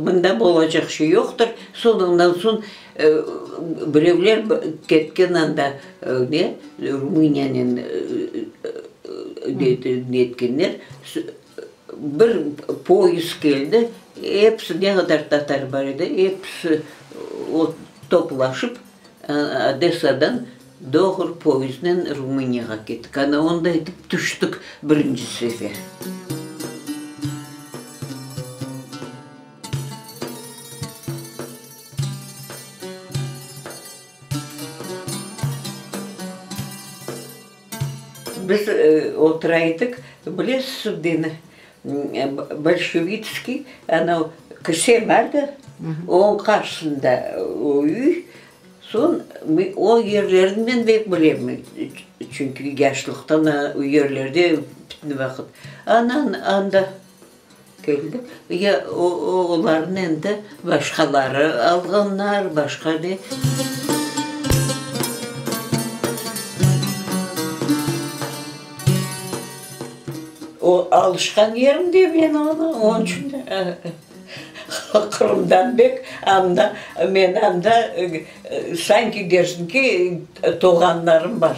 Mında bolacaq şey yoqtır. Soñ ondan soñ birevler ketken anda ne, Rumıniyanen netkenler, bir poyezd keldi, episi, ne qadar tatar bar edi, episi toplaşıp Odessadan doğru poyezdnen Rumıniyağa kettik. Ana onda etip tüştik birinci sefer. Biz otura edik, bilesiz, deni, Bolşevitskiy, anav kise bar da, onıñ qarşısında o üy. Soñ o yerlerni men bek bilem, çünki yaşlıqtan o yerlerde bütün vaqıt. Anan anda Keldi. Ya olarnı endi başqaları alğanlar, başqa ne. O alışqan yerim de men onı, onıñ içün Qırımdan bek anda, men anda sanki dersiñ ki, doğğanlarım bar.